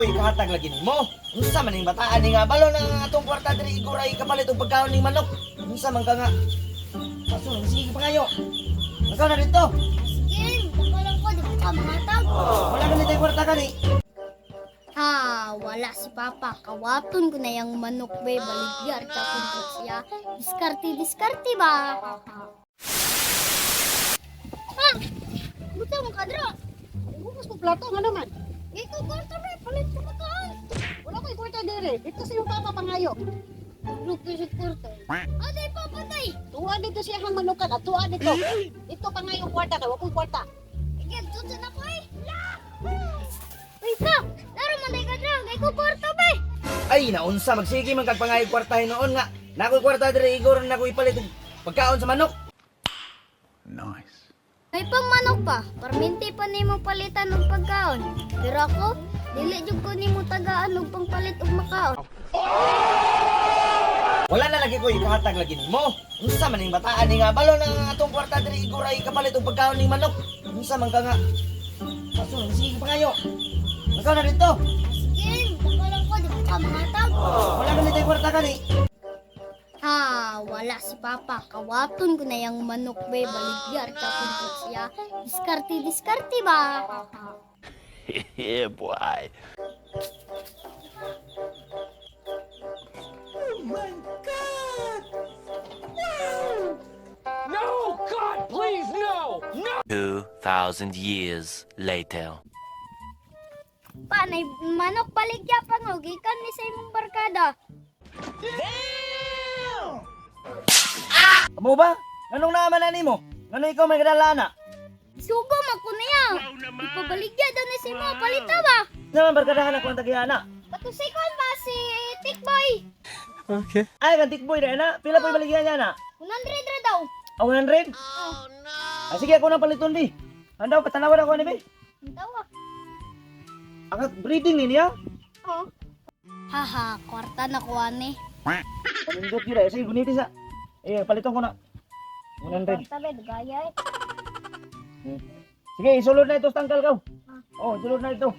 Ikahatag lagi nimo. Unsa man ning bataan ni nga balo na ang atong kwarta diri iguray kapalit og pagkaon ning manok. Unsa man ka nga? Pasulong sige pangayo. Ikaw na dito. Sige, bakalang ko, di ba ka mangatag? Wala ka nitay kwarta kani. Ha, wala si Papa. Kawaton ko na yung manok be. Baligyar ka kung siya. Diskarte, diskarte ba? Ha? Buta mo ka, Dra. Bukas ko plato nga naman. Ikaw kwarta be, palit ko makaan. Wala ko'y kwarta dire. Dito sa iyong papa pangayo. Lupi sa kwarta. Aday, Papa, day. Tuwa dito siya hang manukan at tuwa dito. Dito pangayo kwarta kay wa ko'y kwarta. Igil, tutsan ako eh. Uy, ka! Laro man day ka, Dra. Ikaw kwarta be. Ay, naunsa magsige man kag pangayo kwarta hinuon nga. Nakoy kwarta diri igor na ko ipalit og pagkaon sa manok. Nice. May pang manok pa, parminti pa nimo palitan og pagkaon. Pero ako, dili jud ko nimo tagaan og pangpalit og makaon. Wala na lagi ko ikahatag lagi nimo. Unsa man ning bataan ni nga balo na ang atong kwarta diri iguray kapalit og pagkaon ning manok. Unsa man ka nga? Pasulong sige pangayo. Ikaw na dito. Sige, bakalang ko, di ba ka mangatag? Wala ka nitay kwarta kani. Ha, wala si Papa. Kawaton ko na yung manok be. Baligyar ka kung siya. Diskarte, diskarte ba? Yeah, boy. No! God, please, no! No! 2,000 years later. Pa, nay manok baligya pa nga. Gikan ni sa imong barkada. Amo ba? Anong naaman na nimo? Ngano ikaw may kadala na? Sugo man ko niya. Ipabaligya daw ni sa imo. Palita ba? Naman barkadahan ako ang tagihana. Patusikon ba si Tikboy? Ay, kan tikboy na na. Pila po'y baligyan niya na? 100 ra daw. Ah, 100? Oh, no. Ah, sige, ako nang paliton, bi. Andaw, patanawan ako ni, bi. Ang tawa. Ang breeding ni niya. Oh. Haha, kwarta na kuha ni. Panindot yun eh. Sige, guniti sa. Eh, paliton ko na. 100. Kwarta ba, gaya eh. Sige, isulod na ito sa tangkal ka. Oh, isulod na ito.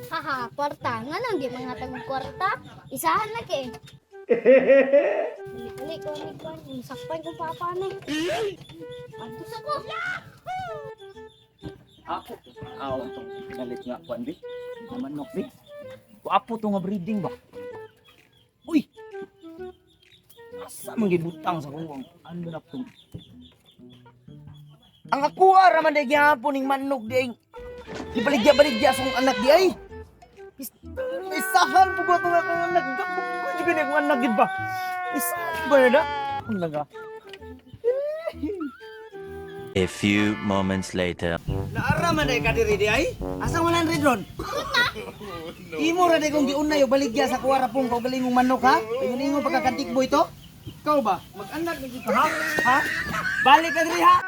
Haha, kwarta. Nga nang di mga tag kwarta. Isahan na kay. Dali ko ni kwan. Sakpan ko papa ni. Antos ako. Ako, aw, itong galit nga, kwan, bi. Nga manok, bi. Wapo to nga breeding ba? Uy! Asa man gibutang sa kuwang? Ano na to? Ang ako ra man day gihapon ning manok di ay. Ibaligya-baligya sa akong anak di ay. Isahan po ko itong akong anak. Dako ko akong anak gid ba? Isahan ba na? Ang laga. A few moments later. Naara man day ka diri di ay. Asa 100 ron? Imo ra day kong giunay og baligya sa kuwara pong kaugalingong manok ha. Ingon ingon pagkakantik boy to. Ikaw ba? Mag-anak na gid ka ha? Ha? Balik ka diri ha.